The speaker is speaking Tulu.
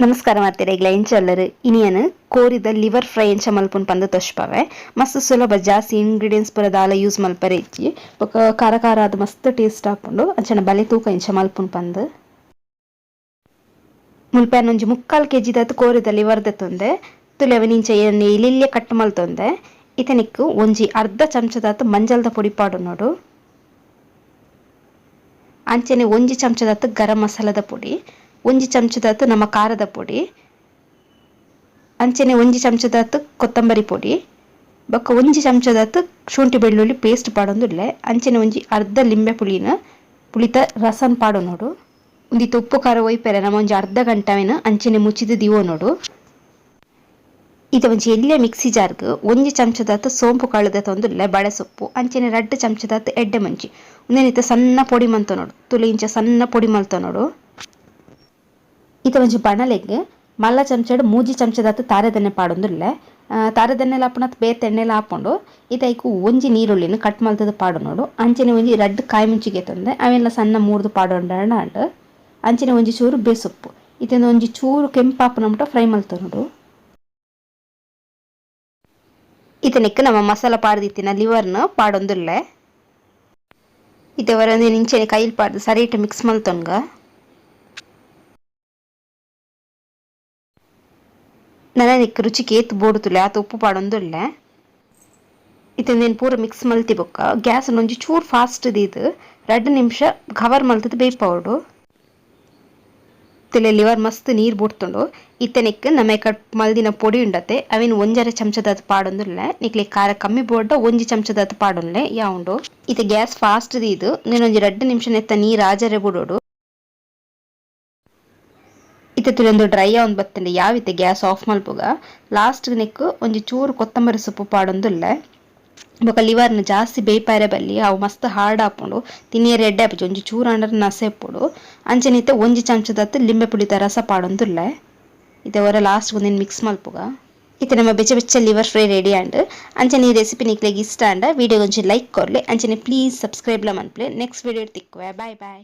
ನಮಸ್ಕಾರ ಮಾತೆರೆಗ್ಲ ಎಂಚಲ್ಲರ್ ಇನಿಯನ್ ಕೋರಿದ ಲಿವರ್ ಫ್ರೈ ಎಂಚ ಮಲ್ಪುನ್ ಪಂದ್ ತೊಷ್ಪವೆ. ಮಸ್ತ್ ಸುಲಭ, ಜಾಸ್ತಿ ಇಂಗ್ರೀಡಿಯೆಂಟ್ಸ್ ಪೂರ ದಾಲ ಯೂಸ್ ಮಲ್ಪರೆ ಇಜ್ಜಿ. ಬೊಕ ಖಾರ ಖಾರ ಆದ್ ಮಸ್ತ್ ಟೇಸ್ಟ್ ಆಪುಂಡು. ಅಂಚನೆ ಬಲೆ ತೂಕ ಎಂಚ ಮಲ್ಪುನ್ ಪಂದ್. ಮುಲ್ಪ ಯಾನ್ ಒಂಜಿ 3/4 ಕೆಜಿ ದಾತ್ ಕೋರಿದ ಲಿವರ್ ದೆತ್ತೊಂದೆ. ತುಲೆ ಅವೆನ್ ಇಂಚ ಎಲ್ಯ ಕಟ್ ಮಲ್ತೊಂದೆ. ಇತ್ತೆ ಒಂಜಿ ಅರ್ಧ ಚಮಚದಾತ್ ಮಂಜಲ್ದ ಪೊಡಿ ಪಾಡೊನೊಡು. ಅಂಚನೆ ಒಂಜಿ ಚಮಚದಾತ್ ಗರಂ ಮಸಾಲದ ಪೊಡಿ, ಒಂಜಿ ಚಮಚದಾತ್ ನಮ್ಮ ಖಾರದ ಪೊಡಿ, ಅಂಚನೆ ಒಂಜಿ ಚಮಚದಾತ್ ಕೊತ್ತಂಬರಿ ಪೊಡಿ, ಬೊಕ್ಕ ಒಂಜಿ ಚಮಚದಾತ್ ಶುಂಠಿ ಬೆಳ್ಳುಳ್ಳಿ ಪೇಸ್ಟ್ ಪಾಡೊಂದುಲ್ಲೆ. ಅಂಚನೆ ಒಂಜಿ ಅರ್ಧ ಲಿಂಬೆ ಪುಳಿನ ಪುಳಿತ ರಸನ್ ಪಾಡೊನೊಡು. ಉಂದಿತ್ತ ಉಪ್ಪು ಖಾರ ಒಯ್ಪೆರೆ ನಮ ಒಂಜಿ ಅರ್ಧ ಗಂಟೆ ಅವೆನ್ ಅಂಚನೆ ಮುಚ್ಚಿದ್ ದೀವೊನೊಡು. ಇತ್ತೆ ಒಂಜಿ ಎಲ್ಯ ಮಿಕ್ಸಿ ಜಾರ್ಗ್ ಒಂಜಿ ಚಮಚದಾತ್ ಸೋಂಪು ಕಾಳು ದೆತ್ತೊಂದುಲ್ಲೆ, ಬಳೆ ಸೊಪ್ಪು, ಅಂಚನೆ 2 ಚಮಚದಾತ್ ಎಡ್ಡೆ ಮುಂಚಿ. ಉಂದೆನ್ ಇತ್ತೆ ಸಣ್ಣ ಪೊಡಿ ಮಲ್ತೊನೊಡು. ತುಲೆ ಇಂಚ ಸಣ್ಣ ಪೊಡಿ ಮಲ್ತೊನೊಡು. ಇತ್ತೆ ಒಂಜಿ ಬಣಲೆಗ್ ಮಲ್ಲ ಚಮಚಡ್ 3 ಚಮಚದಾತ್ ತಾರೆದೆಣ್ಣೆ ಪಾಡೊಂದುಲ್ಲೆ. ತಾರೆದೆಣ್ಣೆಲ ಆಪುಂಡು ಬೇತೆ ಎಣ್ಣೆಲ ಆಪುಂಡು. ಇತ್ತೆ ಐಕ್ ಒಂಜಿ ನೀರುಳ್ಳಿನ ಕಟ್ ಮಲ್ತದ್ ಪಾಡೊನೊಡು. ಅಂಚನೆ ಒಂಜಿ 2 ಕಾಯಿ ಮುಂಚಿಗೆ ತಂದೆ ಅವೆಲ್ಲ ಸಣ್ಣ ಮೂರ್ದು ಪಾಡೊಂಡ. ಅಂಚನೆ ಒಂಜಿ ಚೂರು ಬೇಸೊಪ್ಪು. ಇತ್ತೆ ಒಂಜಿ ಚೂರು ಕೆಂಪಾಪುನ ಮುಟ ಫ್ರೈ ಮಲ್ತೊನೊಡು. ಇತ್ತೆ ನೆಕ್ಕ್ ನಮ್ಮ ಮಸಾಲ ಪಾಡ್ದಿತ್ತಿನ ಲಿವರ್ನ ಪಾಡೊಂದುಲ್ಲೆ. ಇತ್ತೆ ಒರ ಇಂಚನೆ ಕೈಲ್ ಪಾಡ್ದು ಸರಿಟ್ ಮಿಕ್ಸ್ ಮಲ್ತೊನ್ಗ. ನನ ನೆಕ್ಕ್ ರುಚಿಕ್ ಏತ್ ಬೋಡು ಆತ್ ಉಪ್ಪು ಪಾಡೊಂದುಲ್ಲೆ. ಇತ್ತೆ ಉಂದೆನ್ ಪೂರ ಮಿಕ್ಸ್ ಮಲ್ತಿ ಬೊಕ್ಕ ಗ್ಯಾಸ್ ಒಂಜಿ ಚೂರು ಫಾಸ್ಟ್ ದೀದ್ 2 ನಿಮಿಷ ಕವರ್ ಮಲ್ತದ್ ಬೇಯ್ಪಾವೊಡು. ತುಲೆ ಲಿವರ್ ಮಸ್ತ್ ನೀರ್ ಬುಡ್ತುಂಡು. ಇತ್ತೆ ನೆಕ್ಕ್ ನಮ ಕಟ್ ಮಲ್ದಿನ ಪೊಡಿ ಉಂಡತೆ ಅವೆನ್ 1.5 ಚಮಚದಾತ್ ಪಾಡೊಂದುಲ್ಲೆ. ನಿಕ್ಲೆಗ್ ಖಾರ ಕಮ್ಮಿ ಬೋಡ್ಡ 1 ಚಮಚದಾತ್ ಪಾಡೊನ್ಲೆ ಯಾವುಂಡು. ಇತ್ತೆ ಗ್ಯಾಸ್ ಫಾಸ್ಟ್ ದೀದ್ ಉಂದೆನ್ ಒಂಜಿ 2 ನಿಮಿಷ ನೆತ್ತ ನೀರ್ ಆಜರೆ ಬುಡೊಡು. ಇತ್ತೆ ತುಲೆ ಉಂದು ಡ್ರೈ ಆವೊಂದು ಬತ್ತುಂಡು ಯಾವಿತ್ತೆ ಗ್ಯಾಸ್ ಆಫ್ ಮಲ್ಪುಗ. ಲಾಸ್ಟ್ ನೆಕ್ಕ್ ಒಂಜಿ ಚೂರು ಕೊತ್ತಂಬರಿ ಸೊಪ್ಪು ಪಾಡೊಂದುಲ್ಲೆ. ಬೊಕ ಲಿವರ್ನ ಜಾಸ್ತಿ ಬೇಯ್ಪಾರೆ ಬಲ್ಲಿ, ಅವು ಮಸ್ತ್ ಹಾರ್ಡ್ ಆಪುಂಡು, ತಿನಿಯೆರೆ ಎಡ್ಡೆ ಆಪುಜಿ. ಒಂಜಿ ಚೂರು ಆಂಡಲ ನಸೆ ಇಪ್ಪೊಡು. ಅಂಚನೆ ಇತ್ತೆ ಒಂಜಿ ಚಮಚದಾತ್ ಲಿಂಬೆ ಪುಳಿತ ರಸ ಪಾಡೊಂದುಲ್ಲೆ. ಇತ್ತೆ ಒರ ಲಾಸ್ಟ್ ಉಂದೆನ್ ಮಿಕ್ಸ್ ಮಲ್ಪುಗ. ಇತ್ತೆ ನಮ್ಮ ಬೆಚ್ಚ ಬೆಚ್ಚ liver fry ready ಆಂಡ್. ಅಂಚನೆ ಈ ರೆಸಿಪಿ ನಿಕ್ಲೆಗ್ ಇಷ್ಟ ಆಂಡ ವಿಡಿಯೋ ಒಂಜಿ ಲೈಕ್ ಕೊರ್ಲೆ. ಅಂಚನೆ ಪ್ಲೀಸ್ ಸಬ್ಸ್ಕ್ರೈಬ್ ಲ ಮನ್ಪುಲೆ. ನೆಕ್ಸ್ಟ್ ವಿಡಿಯೋ ತಿಕ್ಕುವೆ. Bye boy.